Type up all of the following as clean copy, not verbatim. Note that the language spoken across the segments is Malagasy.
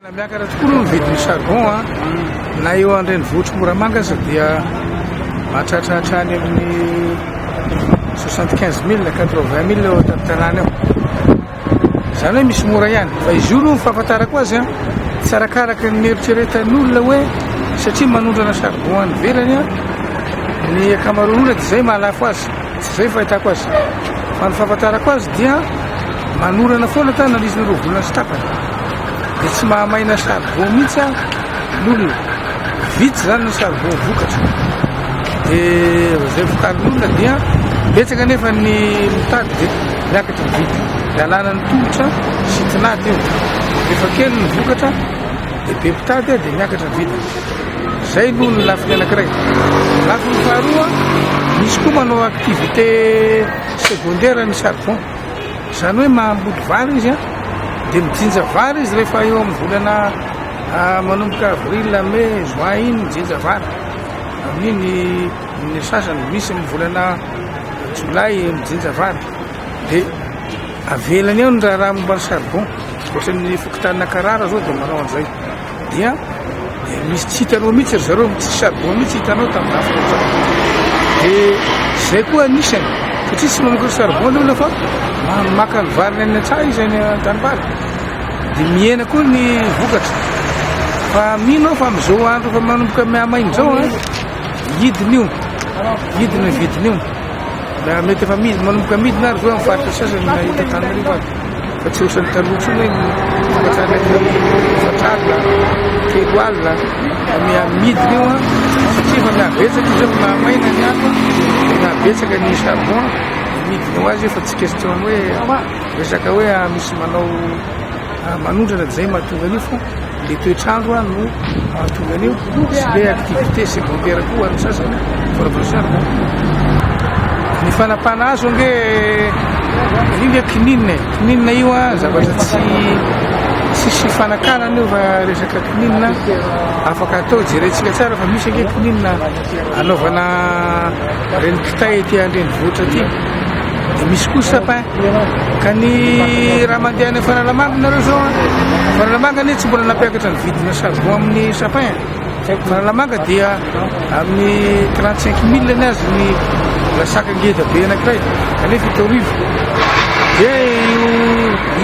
Miakatra tokoa aloha ny vidin'ny charbon a, na eo an-drenivohitr'i Moramanga aza dia mahatratra hatrany amin'ny 75 mille, 80 mille eo an-tampon-tanàna eo. Izany hoe misy mora ihany, fa izy io aloha ny fahafantarako azy a, tsy arakaraka ny eritreretan'ny olona hoe satria manondrana charbon any ivelany a, ny ankamaroan'olona dia izay mahalafo azy, tsy izay ny fahitako azy. Fa ny fahafantarako azy dia manorana foana tany nandritra ny roa volana sy tapany. Dia tsy mahamaina charbon mihitsy an ny olona. Vitsy izany ny charbon vokatra. Dia izay vokarin'olona dia betsaka nefa ny mitady dia miakatra ny vidiny. Lalàna ny tolotra sy tinady io. Rehefa kely ny vokatra dia be mpitady dia miakatra ny vidiny. Izay aloha ny lafiny anankiray. Lafiny faharoa, misy koa manao activité secondaire ny charbon. Izany hoe mamboly vary izy an, dia mijinja vary izy rehefa eo amin'ny volana manomboka avril, mai, juin iny mijinja vary. Amin'iny ny sasany, misy amin'ny volana jolay mijinja vary. Dia avelany eo ny raharaha momba ny charbon. Ohatran'ny fokontanin'Ankarara zao dia manao an'izay. Dia misy tsy hitanao mihitsy ry zareo, tsisy charbon mihitsy hitanao tamin'ny fotoana. Dia zay koa anisany, satria tsy mamokatra charbon ny olona fa maka ny variny any an-tsaha izy any an-tanimbary. Dia mihena koa ny vokatra. Fa mino aho fa amin'izao andro efa manomboka mihamaina izao an, hidina io, hidina ny vidiny io. Na mety efa midina, manomboka midina ary zao amin'ny faritra sasany na eto Antananarivo ary. Fa tsy ohatran'ny taloha intsony hoe miakatra any amin'ny efatra alina, telo alina, fa miha-midina io an, satria efa mihabetsaka izy io, mahamaina ny andro an, dia mihabetsaka ny charbon, dia midina ho azy io fa tsy question hoe resaka hoe misy manao manondrana dia zay mahatonga an'io fa le toetr'andro no mahatonga an'io sy le activité secondaire koa ho an'ny sasany fanaovana charbon. Ny fanapahana hazo ange io nge kininina e, kininina io a zavatra tsy tsisy fanakanana io fa resaka kininina afaka atao jerentsika tsara fa misy ange kininina anaovana reny kitay aty an-drenivohitra aty dia misy koa sapin. Ka ny raha mandeha any Fanalamanga nareo zao an, Fanalamanga anie tsy mbola nampiakatra ny vidina charbon amin'ny sapin. Fanalamanga dia amin'ny 35 mille ny azy ny lasaka ngeda be anankiray kanefa 17. Dia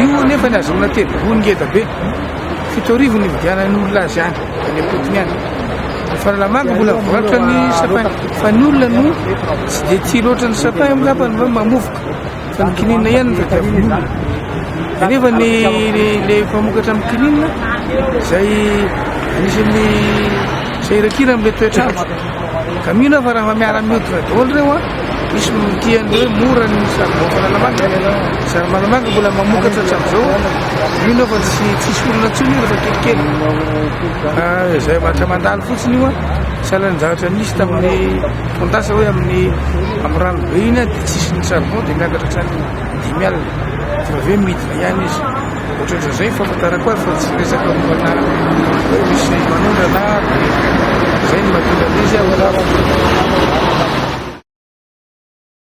io io nefa ny azahoana telo gony ngeda be. 7000 ny ividianan'ny olona azy any, any am-potony any. Fanalamanga mbola mivarotra ny sapin fa ny olona no tsy dia tia loatra ny sapin angamba ny hoe mamovoka fa ny kininina ihany no tadiavin'ny olona. Kanefa ny le mpamokatra amin'ny kininina izay anisan'ny sahirakira amin'ilay toetr'andro. Ka mino aho fa raha miara-miodina daholo ireo an, misy mitia an'ilay hoe mora ny charbon Fanalamanga, Fanalamanga mbola mamokatra hatramin'izao, mino aho fa tsy tsisy olona intsony io rehefa kelikely. Izay zavatra mandalo fotsiny io an, sahala ny zavatra nisy tamin'ny taon-dasa hoe amin'ny amin'ny rano be iny an, dia tsisy ny charbon dia miakatra hatrany 50. Fa avy eo midina ihany izy. Ohatrohatran'izay ny fahafantarako azy fa tsy resaka momba hoe misy manondrana dia izay no mahatonga an'izy ho lafo.